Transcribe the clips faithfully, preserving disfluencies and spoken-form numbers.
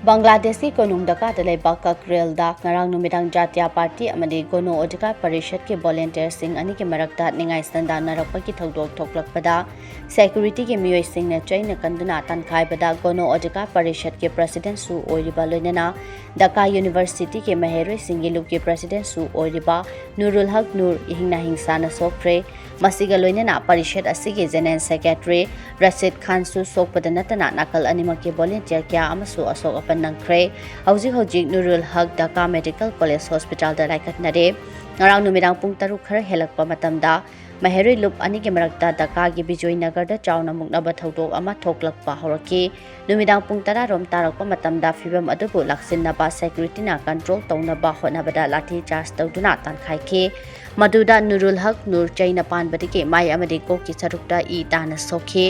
ꯕꯪꯒ꯭ꯂꯥꯗꯦꯁꯀꯤ ꯀꯣꯅꯨꯡ ꯙꯥꯀꯥꯗ ꯂꯩꯕ ꯀꯀ꯭ꯔꯦꯜꯗ ꯉꯔꯥꯡ ꯅꯨꯃꯤꯗꯥꯡ ꯖꯥꯇꯤꯌꯥ ꯄꯥꯔꯇꯤ ꯑꯃꯗꯤ ꯒꯣꯅꯣ ꯑꯣꯙꯤꯀꯥꯔ ꯄꯔꯤꯁꯠꯀꯤ ꯚꯣꯂꯨꯟꯇꯤꯌꯔꯁꯤꯡ ꯑꯅꯤꯒꯤ ꯃꯔꯛꯇ ꯅꯤꯡꯉꯥꯏ ꯁꯪꯗꯥꯟꯅꯔꯛꯄꯒꯤ ꯊꯧꯗꯣꯛ ꯊꯣꯛꯂꯛꯄꯗ ꯁꯦꯀ꯭ꯌꯨꯔꯤꯇꯤꯒꯤ ꯃꯤꯑꯣꯏꯁꯤꯡꯅ ꯆꯩꯅ ꯀꯟꯗꯨꯅ ꯇꯥꯟꯈꯥꯏꯕꯗ ꯒꯣꯅꯣ ꯑꯣꯙꯤꯀꯥꯔ ꯄꯔꯤꯁꯠꯀꯤ ꯄ꯭ꯔꯁꯤꯗꯦꯟꯠꯁꯨ ꯑꯣꯏꯔꯤꯕ, ꯂꯣꯏꯅꯅ ꯙꯥꯀꯥ ꯌꯨꯅꯤꯚꯔꯁꯤꯇꯤꯒꯤ ꯃꯍꯩꯔꯣꯏꯁꯤꯡꯒꯤ ꯂꯨꯞꯀꯤ ꯄ꯭ꯔꯁꯤꯗꯦꯟꯠꯁꯨ ꯑꯣꯏꯔꯤꯕ ꯅꯨꯔꯨꯜ ꯍꯛ ꯅꯨꯔ ꯍꯤꯡꯅ ꯍꯤꯡꯁꯥꯅ ꯁꯣꯛꯈ꯭ꯔꯦ꯫ ꯃꯁꯤꯒ ꯂꯣꯏꯅꯅ ꯄꯔꯤꯁꯠ ꯑꯁꯤꯒꯤ ꯖꯦꯅꯦꯔꯦꯜ ꯁꯦꯀ꯭ꯔꯦꯇꯔꯤ ꯔꯁꯤꯗ ꯈꯥꯟꯁꯨ ꯁꯣꯛꯄꯗ ꯅꯠꯇꯅ ꯅꯥꯀꯜ ꯑꯅꯤꯃꯛꯀꯤ ꯚꯣꯂꯨꯟꯇꯤꯌꯔ ꯀꯌꯥ ꯑꯃꯁꯨ ꯑꯁꯣꯛ ꯑꯄꯟ ꯅꯪꯈ꯭ꯔꯦ꯫ ꯍꯧꯖꯤꯛ ꯍꯧꯖꯤꯛ ꯅꯨꯔꯨꯜ ꯍꯛ ꯙꯥꯀꯥ ꯃꯦꯗꯤꯀꯦꯜ ꯀꯣꯂꯦꯖ ꯍꯣꯁꯄꯤꯇꯥꯜꯗ ꯂꯥꯏꯀꯠꯅꯔꯦ꯫ ꯉꯔꯥꯡ ꯅꯨꯃꯤꯗꯥꯡ ꯄꯨꯡ ꯇꯔꯨꯛ ꯈꯔ ꯍꯦꯜꯂꯛꯄ ꯃꯇꯝꯗ ꯃꯍꯩꯔꯣꯏ ꯂꯨꯞ ꯑꯅꯤꯒꯤ ꯃꯔꯛꯇ ꯙꯥꯀꯥꯒꯤ ꯕꯤꯖꯣꯏ ꯅꯒꯔꯗ ꯆꯥꯎꯅ ꯃꯨꯛꯅꯕ ꯊꯧꯗꯣꯛ ꯑꯃ ꯊꯣꯛꯂꯛꯄ ꯍꯧꯔꯛꯈꯤ꯫ ꯅꯨꯃꯤꯗꯥꯡ ꯄꯨꯡ ꯇꯔꯥ ꯔꯣꯝ ꯇꯥꯔꯛꯄ ꯃꯇꯝꯗ ꯐꯤꯚꯝ ꯑꯗꯨꯕꯨ ꯂꯥꯛꯁꯤꯟꯅꯕ ꯁꯦꯀ꯭ꯌꯨꯔꯤꯇꯤꯅ ꯀꯟꯇ꯭ꯔꯣꯜ ꯇꯧꯅꯕ ꯍꯣꯠꯅꯕꯗ ꯂꯥꯊꯤ ꯆꯥꯔꯖ ꯇꯧꯗꯨꯅ ꯇꯥꯟꯈꯥꯏꯈꯤ꯫ ꯃꯗꯨꯗ ꯅꯨꯔꯨꯜ ꯍꯛ ꯅꯨꯔ ꯆꯩꯅ ꯄꯥꯟꯕꯗꯒꯤ ꯃꯥꯏ ꯑꯃꯗꯤ ꯀꯣꯛꯀꯤ ꯁꯔꯨꯛꯇ ꯏ ꯇꯥꯅ ꯁꯣꯛꯈꯤ꯫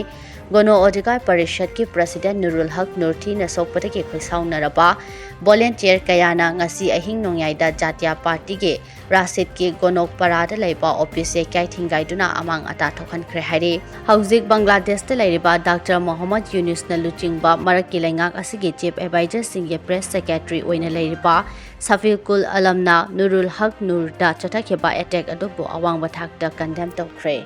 ꯒꯣꯅꯣ ꯑꯣꯙꯤꯀꯥꯔ ꯄꯔꯤꯁꯠꯀꯤ ꯄ꯭ꯔꯁꯤꯗꯦꯟꯠ ꯅꯨꯔꯨꯜ ꯍꯛ ꯅꯨꯔ ꯊꯤꯅ ꯁꯣꯛꯄꯗꯒꯤ ꯈꯣꯏꯁꯥꯎꯅꯔꯕ ꯚꯣꯂꯨꯟꯇꯤꯌꯔ ꯀꯌꯥꯅ ꯉꯁꯤ ꯑꯍꯤꯡ ꯅꯣꯡꯌꯥꯏꯗ ꯖꯥꯇꯤꯌꯥ ꯄꯥꯔꯇꯤꯒꯤ ꯔꯥꯁꯤꯗꯀꯤ ꯒꯣꯅꯣꯛꯄꯔꯥꯗ ꯂꯩꯕ ꯑꯣꯐꯤꯁ ꯌꯩꯀꯥꯏ ꯊꯤꯡꯒꯥꯏꯗꯨꯅ ꯑꯃꯥꯡ ꯑꯇꯥ ꯊꯣꯛꯍꯟꯈ꯭ꯔꯦ ꯍꯥꯏꯔꯤ꯫ ꯍꯧꯖꯤꯛ ꯕꯪꯒ꯭ꯂꯥꯗꯦꯁꯇ ꯂꯩꯔꯤꯕ ꯗꯥꯛꯇꯔ ꯃꯣꯍꯝꯃꯗ ꯌꯨꯅꯨꯁꯅ ꯂꯨꯆꯤꯡꯕ ꯃꯔꯛꯀꯤ ꯂꯩꯉꯥꯛ ꯑꯁꯤꯒꯤ ꯆꯤꯐ ꯑꯦꯗꯚꯥꯏꯖꯔꯁꯤꯡꯒꯤ ꯄ꯭ꯔꯦꯁ ꯁꯦꯀ꯭ꯔꯦꯇꯔꯤ ꯑꯣꯏꯅ ꯂꯩꯔꯤꯕ ꯁꯐꯤꯀꯨꯜ ꯑꯂꯝꯅ ꯅꯨꯔꯨꯜ ꯍꯛ ꯅꯨꯔꯗ ꯆꯠꯊꯈꯤꯕ ꯑꯦꯇꯦꯛ ꯑꯗꯨꯕꯨ ꯑꯋꯥꯡꯕ ꯊꯥꯛꯇ ꯀꯟꯗꯦꯝ ꯇꯧꯈ꯭ꯔꯦ꯫